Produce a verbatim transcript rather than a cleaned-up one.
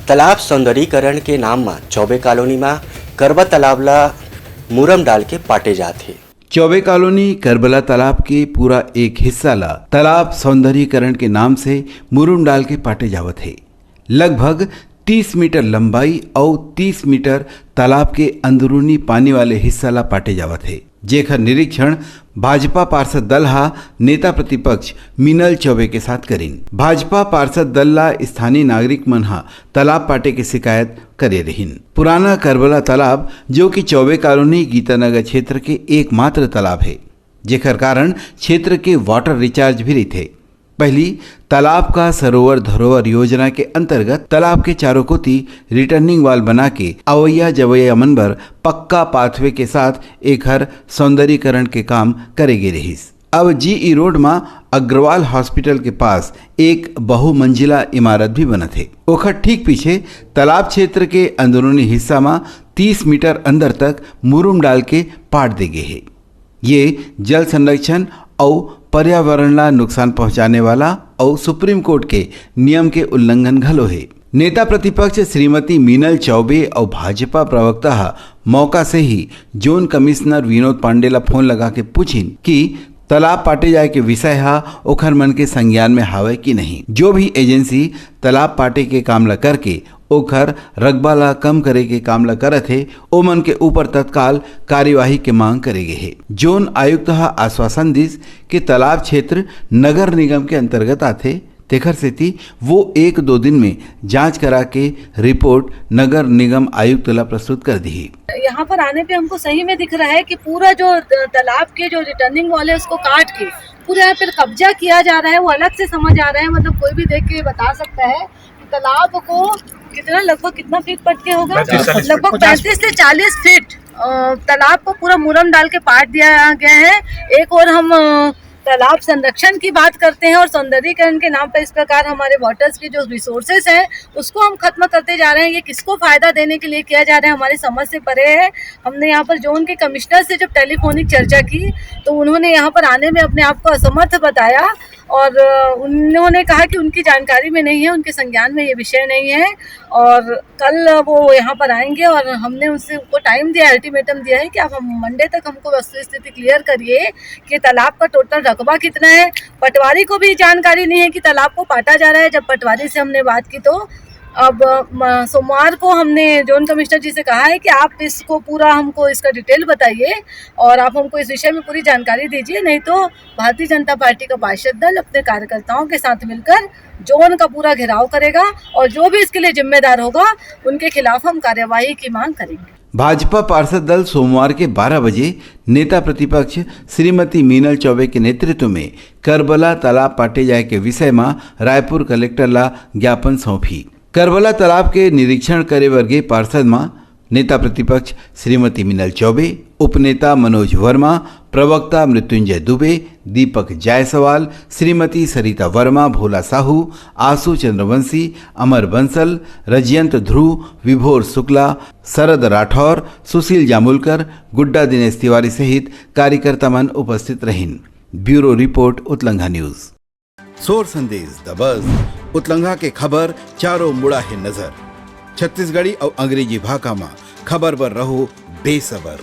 तालाब सौंदर्यीकरण के नाम म चौबे कॉलोनी म करबा तालाब ला मुरम डाल के पाटे जात हे। चौबे कॉलोनी करबला तालाब के पूरा एक हिस्सा ला तालाब सौंदर्यीकरण के नाम से मुरम डाल के पाटे जावत हे। लगभग तीस मीटर लंबाई अउ तीस मीटर तालाब के अंदरूनी पानी वाले हिस्सा ला पाटे जावत हे, जेकर निरीक्षण भाजपा पार्षद दल हा नेता प्रतिपक्ष मीनल चौबे के साथ करिन। भाजपा पार्षद दल ला स्थानीय नागरिक मन हा तालाब पाटे के शिकायत करे रहिन। पुराना करबला तालाब, जो कि चौबे कॉलोनी गीतानगर क्षेत्र के एकमात्र तालाब हे, जेकर कारण क्षेत्र के वाटर रिचार्ज भी रहिथे। पहली तालाब का सरोवर धरोहर योजना के अंतर्गत तालाब के चारों कोती रिटर्निंग वॉल बना के अवैया जवैया मन बर पक्का पाथवे के साथ एखर सौंदर्यीकरण के काम करे गे रहिस। अब जीई रोड म अग्रवाल हॉस्पिटल के पास एक बहुमंजिला इमारत भी बनत हे। ओखर ठीक पीछे तालाब क्षेत्र के अंदरूनी हिस्सा म तीस मीटर अंदर तक मुरुम डाल के पाट दे गे हे। ये जल संरक्षण अउ पर्यावरण ला नुकसान पहुंचाने वाला अउ सुप्रीम कोर्ट के नियम के उल्लंघन घलो हे। नेता प्रतिपक्ष श्रीमती मीनल चौबे अउ भाजपा प्रवक्ता ह मौका से ही जोन कमिश्नर विनोद पांडे ला फोन लगा के पूछिन कि तालाब पाटे जाए के विषय ह ओखर मन के संज्ञान में हावय कि नहीं। जो भी एजेंसी तालाब पाटे के काम ला करके ओखर रकबा ला कम करे के काम ला करत हे, ओमन के ऊपर तत्काल कार्यवाही के मांग करे गे हे। जोन आयुक्त ह आश्वासन दिस कि तालाब क्षेत्र नगर निगम के अंतर्गत आथे, तेखर सेती वो एक दो दिन में जांच करा के रिपोर्ट नगर निगम आयुक्त ला प्रस्तुत कर दिही। यहाँ पर आने पे हमको सही में दिख रहा है कि पूरा जो त-, तालाब के जो रिटर्निंग वॉल है, उसको काट के पूरा यहाँ पर कब्जा किया जा रहा है। वो अलग से समझ आ रहा है, मतलब, कोई भी देख के बता सकता है कि तालाब को कितना, लगभग कितना फीट पट के होगा, पैंतीस से चालीस फीट। लगभग पैंतीस से चालीस फीट, अ, तालाब को पूरा मुरम डाल के पाट दिया गया है। एक और हम, अ, तालाब संरक्षण की बात करते हैं और सौंदर्यीकरण के नाम पर इस प्रकार हमारे वाटर्स के जो रिसोर्सेज हैं, उसको हम खत्म करते जा रहे हैं। ये किसको फायदा देने के लिए किया जा रहा है, हमारी समझ से परे है। हमने यहाँ पर जोन के कमिश्नर से जब टेलीफोनिक चर्चा की, तो उन्होंने यहाँ पर आने में अपने आप को असमर्थ बताया और, अ, उन्होंने कहा कि उनकी जानकारी में नहीं है, उनके संज्ञान में ये विषय नहीं है। और कल वो यहाँ पर आएंगे और हमने उनसे, उनको टाइम दिया, अल्टीमेटम दिया है कि आप हम मंडे तक हमको वस्तु स्थिति क्लियर करिए कि तालाब का टोटल रकबा कितना है। पटवारी को भी जानकारी नहीं है कि तालाब को पाटा जा रहा है। जब पटवारी से हमने बात की, तो अब, म, सोमवार को हमने जोन कमिश्नर जी से कहा है कि आप इसको पूरा, हमको इसका डिटेल बताइए और आप हमको इस विषय में पूरी जानकारी दीजिए, नहीं तो भारतीय जनता पार्टी का पार्षद दल अपने कार्यकर्ताओं के साथ मिलकर जोन का पूरा घेराव करेगा और जो भी इसके लिए जिम्मेदार होगा, उनके खिलाफ हम कार्यवाही की मांग करेंगे। भाजपा पार्षद दल सोमवार के बारह बजे नेता प्रतिपक्ष श्रीमती मीनल चौबे के नेतृत्व में करबला तालाब पाटे जाए के विषय म रायपुर कलेक्टर ला ज्ञापन सौंपही। करबला तालाब के निरीक्षण करे बर गे पार्षद म नेता प्रतिपक्ष श्रीमती मीनल चौबे, उपनेता मनोज वर्मा, प्रवक्ता मृत्युंजय दुबे, दीपक जायसवाल, श्रीमती सरिता वर्मा, भोला साहू, आशु चंद्रवंशी, अमर बंसल, रजयंत ध्रुव, विभोर शुक्ला, शरद राठौर, सुशील जामुलकर, गुड्डा दिनेश तिवारी सहित कार्यकर्ता मन उपस्थित रहिन। Bureau report, Utlangha news. सोर संदेश दबस, उतलंघा के खबर चारों मुड़ा हे नजर। छत्तीसगढ़ी अउ अंग्रेजी भाखा म खबर बर रहो बेसबर।